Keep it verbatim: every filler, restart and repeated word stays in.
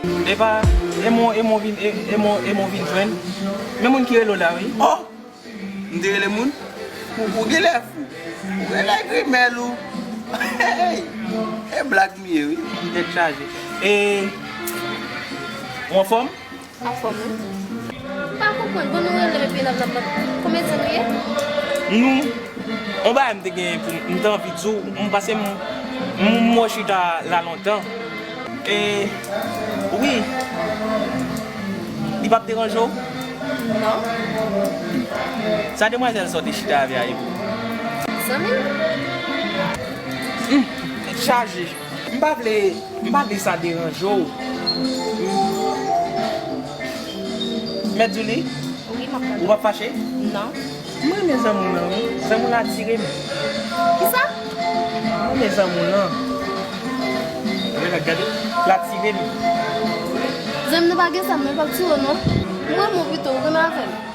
Epa, e mwen, e mwen vin, e, e mwen, e mwen vin jwenn. Men moun ki rele w la, wi. Oh! M te rele moun? Ou, ou genlè fou. Ou genlè grimèl ou. Hey! E blag m ye, wi. Tèt chaje. E, ou anfòm? Anfòm, wi. M pa konprann. Bon, nou rele m epi n ap, n ap, n ap. Konbyen tan nou ye? Nou, yon bagay m te gen pou m, m te anvi di w, m pase m, m, m wè w chita la lontan. E, wi. Li p ap deranje w? Non. Sa demwazèl sa w te chita avè a ye pou? Zanmi m. Hmm, tèt chaje. M pa vle, m pa vle sa deranje w. Mèt Djouli, wi, m ap tande. Ou p ap fache? Non. M renmen zanmi w lan, wi. Zanmi w lan atire m. Kisa? M renmen zanmi w lan. Gade, gade. L atire m. Zanmi nou pa gen sa, mwen p ap tire w non. M renmen w pito, ou renmen avè m.